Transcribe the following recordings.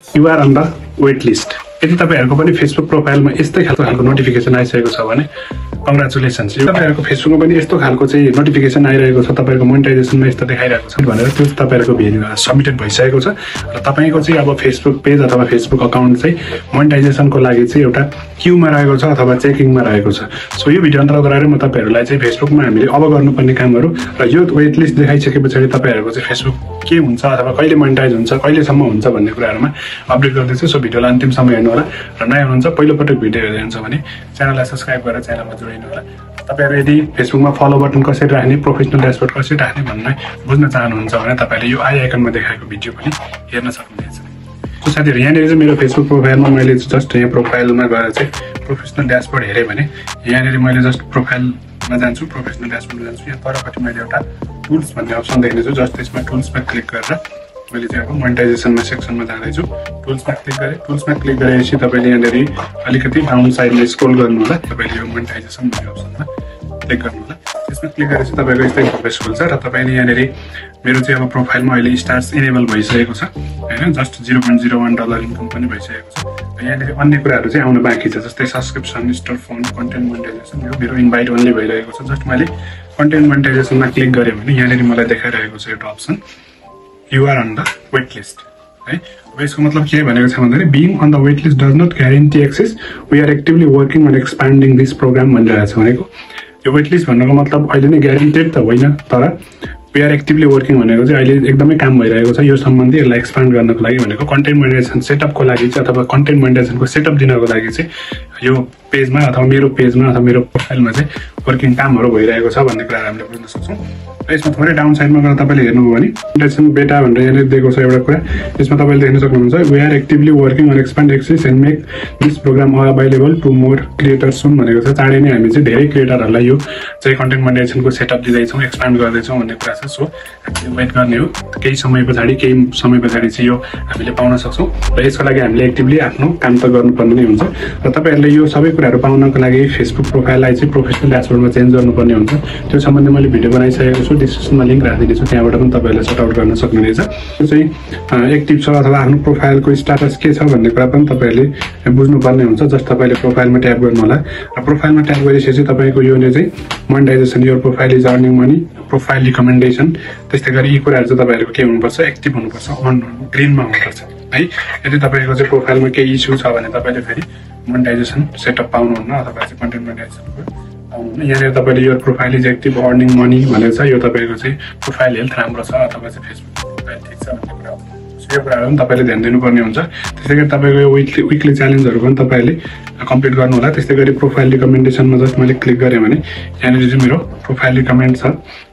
You are on the wait list. यदि तपाईहरुको पनि फेसबुक प्रोफाइलमा यस्तै खालको नोटिफिकेसन आइसकेको छ भने कंग्रेचुलेसन्स। तपाईहरुको फेसबुकमा पनि यस्तो खालको चाहिँ नोटिफिकेसन आइरहेको छ, तपाईहरुको मोनेटाइजेसनमा यस्तो देखाइरहेको छ भनेर त्यो तपाईहरुको भेन्यू सबमिटेड भइसकेको छ र तपाईको चाहिँ अब फेसबुक पेज अथवा फेसबुक अकाउन्ट चाहिँ मोनेटाइजेसनको लागि चाहिँ एउटा क्यूमा रहेको छ अथवा चेकिङमा रहेको छ। सो यो भिडियो अन्तर्गत म तपाईहरुलाई चाहिँ फेसबुकमा हामीले अब गर्नुपर्ने कामहरु र यो वेट लिस्ट देखाइसकेपछि तपाईहरुको चाहिँ फेसबुक के हुन्छ अथवा कहिले मोनेटाइज हुन्छ, कहिलेसम्म हुन्छ भन्ने कुराहरुमा अपडेट गर्दैछु। सो भिडियोलाई अन्तिमसम्म हेर्नु होला र नयाँ हुनुहुन्छ पहिलो पटक भिडियो हेर्दै हुनुहुन्छ भने च्यानललाई सब्स्क्राइब गरेर च्यानलमा जोडिनु होला। तपाईहरु यदि फेसबुकमा फलो बटन कसरी राख्ने, प्रोफेसनल ड्याशबोर्ड कसरी राख्ने भन्ने बुझ्न चाहनुहुन्छ भने तपाईले यो आई आइकनमा देखाएको भिडियो पनि हेर्न सक्नुहुनेछ। सो साथीहरु यहाँनिर चाहिँ मेरो फेसबुक प्रोफाइलमा मैले जस्ट यहाँ प्रोफाइलमा गएर चाहिँ प्रोफेसनल ड्याशबोर्ड हेरे भने यहाँनिर मैले जस्ट प्रोफाइलमा जान्छु, प्रोफेसनल ड्याशबोर्डमा जान्छु। यहाँ परपट्टि मैले एउटा टुल्स भन्ने अप्सन देख्नेछु। जस्ट त्यसमा टुल्समा क्लिक गरेर मैले चाहिँ अब मोनेटाइजेसनमा सेक्सनमा जाँदैछु। टुल्समा क्लिक गरे, टुल्समा क्लिक गरेपछि तपाईले यहाँनिर अलिकति डाउन साइडले स्क्रोल गर्नु होला। तपाईले यो मोनेटाइजेसन भन्ने अप्सनमा क्लिक गर्नु होला। त्यसमा क्लिक गरेपछि तपाईको यस्तै इन्टरफेस खुल्छ र तपाईले यहाँनिर मेरो चाहिँ अब प्रोफाइलमा अहिले स्टार्स इनेबल भइसकेको छ हैन, जस्ट $0.01 इन्कम पनि भइसकेको छ। र यहाँनिर अन्य कुराहरु चाहिँ आउन बाँकी छ, जस्तै subscription, store fund, content monetisation. यो मेरो इन्भाइट ओन्ली भइरहेको छ। जस्ट मैले कन्टेन्ट मोनेटाइजेसनमा क्लिक गरे भने यहाँनिर मलाई देखाइरहेको छ एउटा option You are on the wait list. है, अब यसको मतलब के भनेको छ भन्दाखेरि being on the wait list does not guarantee access. We are actively working on expanding this program भनिरहेको छ भनेको। यो वेट लिस्ट भन्नुको मतलब अहिले नै ग्यारेन्टेड त होइन, तर we are actively working भनेको चाहिँ अहिले एकदमै काम भइरहेको छ यो सम्बन्धी। यसलाई एक्सपान्ड गर्नको लागि भनेको कन्टेन्ट मोनेटाइजेसन सेटअपको लागि चाहिँ अथवा कन्टेन्ट मोनेटाइजेसनको सेटअप दिनको लागि चाहिँ यो पेजमा अथवा मेरो पेजमा अथवा मेरो प्रोफाइलमा चाहिँ वर्किङ कामहरु भइरहेको छ भन्ने कुरा हामीले बुझ्न सक्छौं। र यसमा थोरै डाउन साइडमा गएर तपाईले हेर्नुभयो भने मोनेटाइजेसन बेटा भनेर यहाँले दिएको छ एउटा कुरा। यसमा तपाईले देख्न सक्नुहुन्छ we are actively working on expand access and make this program available to more creators soon भनेको छ। चाँडै नै हामी चाहिँ धेरै क्रिएटरहरुलाई यो चाहिँ कन्टेन्ट मोनेटाइजेसनको सेटअप दिँदै छौं, एक्सपान्ड गर्दै छौं भन्ने कुरा छ। सो हामीले वेट गर्ने हो, केही समय पछाडी चाहिँ यो हामीले पाउन सक्छौं र यसको लागि हामीले एक्टिभली आफ्नो काम त गर्नुपर्ने नै हुन्छ। र तपाईहरुले यो सबै कुराहरु पाउनको लागि फेसबुक प्रोफाइललाई चाहिँ प्रोफेसनल ड्याशबोर्डमा चेन्ज गर्नुपर्ने हुन्छ। त्यो सम्बन्धी मैले भिडियो बनाइसकेको छु, डिस्क्रिप्सनमा लिंक राखिदिएको छु, त्यहाँबाट पनि तपाईहरुले सर्ट आउट गर्न सक्नुहुनेछ। यो चाहिँ एक्टिभ छ अथवा आफ्नो प्रोफाइलको स्ट्याटस के छ भन्ने कुरा पनि तपाईहरुले बुझ्नुपर्ने हुन्छ। जस्ट तपाईले प्रोफाइलमा ट्याप गर्नु होला र प्रोफाइलमा ट्याप गरेपछि तपाईको यो चाहिँ monetisation, your profile is earning money, profile recommendation, त्यस्तै गरी यी कुराहरु चाहिँ तपाईहरुको के हुनुपर्छ, एक्टिभ हुनुपर्छ, अन ग्रीनमा हुनुपर्छ है। यदि तपाईको चाहिँ प्रोफाइलमा केही इस्यु छ भने तपाईले फेरि मोनेटाइजेसन सेटअप पाउनुहुन्न अथवा चाहिँ कन्टेन्ट मोनेटाइजेसन पाउनुहुन्न। यहाँनिर तपाईले your profile is active earning money भनेको छ, यो तपाईको चाहिँ प्रोफाइल हेल्थ राम्रो छ अथवा चाहिँ फेसबुक प्रोफाइल ठीक छ भन्ने कुरा हो। यो कुराहरु पनि तपाईले ध्यान दिनुपर्ने हुन्छ। त्यसै गरी तपाईको यो वीकली च्यालेन्जहरु पनि तपाईले कम्प्लिट गर्नु होला। त्यस्तै गरी प्रोफाइल रिकमेन्डेसनमा जस्ट मैले क्लिक गरे भने यहाँनिर चाहिँ मेरो प्रोफाइल रिकमेन्ड छ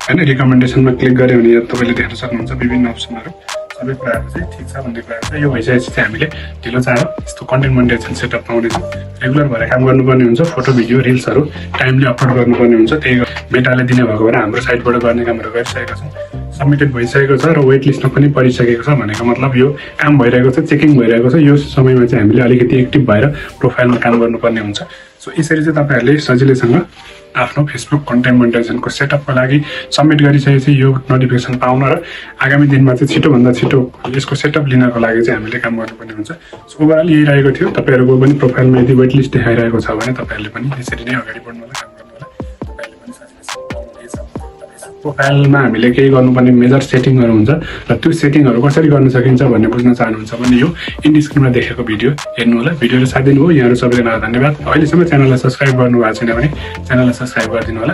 हैन। रिकमेन्डेसनमा क्लिक गरे भने यहाँ तपाईले देख्न सक्नुहुन्छ विभिन्न अप्सनहरु, सबै कुराहरु चाहिँ ठीक छ भन्ने कुरा छ। यो भइसकेपछि चाहिँ हामीले ढिलो चाँडो यस्तो कन्टेन्ट मोनेटाइजेसन सेटअप पाउने छौं। रेगुलर भएर काम गर्नुपर्ने हुन्छ, फोटो भिडियो रिल्सहरु टाइमली अपलोड गर्नुपर्ने हुन्छ। त्यही मेटाले दिने भएको भएर हाम्रो साइटबाट गर्ने कामहरु गरिसकेका छौं, सबमिटेड भइसकेको छ र वेट लिस्टमा पनि परिसकेको छ भनेको मतलब यो काम भइरहेको छ, चेकिङ भइरहेको छ। यो समयमा चाहिँ हामीले अलिकति एक्टिभ भएर प्रोफाइलमा काम गर्नुपर्ने हुन्छ। सो यसरी चाहिँ तपाईहरुले सजिलैसँग आफ्नो फेसबुक कन्टेन्ट मोनेटाइजेसनको सेटअपको लागि सबमिट गरिसकेपछि यो नोटिफिकेसन पाउन र आगामी दिनमा चाहिँ छिटो भन्दा छिटो यसको सेटअप लिनको लागि चाहिँ हामीले काम गर्नुपर्ने हुन्छ। सो ओभरअल यही रहेको थियो। तपाईहरुको पनि प्रोफाइलमा यदि वेट लिस्ट देखाइरहेको छ भने तपाईहरुले पनि यसरी नै अगाडि बढ्नु होला, काम गर्नु होला। तपाईहरुले पनि सजिलैसँग पाउनुहुनेछ। प्रोफाइलमा हामीले केही गर्नुपर्ने मेजर सेटिङहरु हुन्छ र त्यो सेटिङहरु कसरी गर्न सकिन्छ भन्ने बुझ्न चाहनुहुन्छ भने यो इन्ड स्क्रिनमा देखेको भिडियो हेर्नु होला। भिडियोले साथ दिनुभयो यहाँहरु सबैजनालाई धन्यवाद। अहिलेसम्म च्यानललाई सब्स्क्राइब गर्नु भएको छैन भने च्यानललाई सब्स्क्राइब गरिदिनु होला।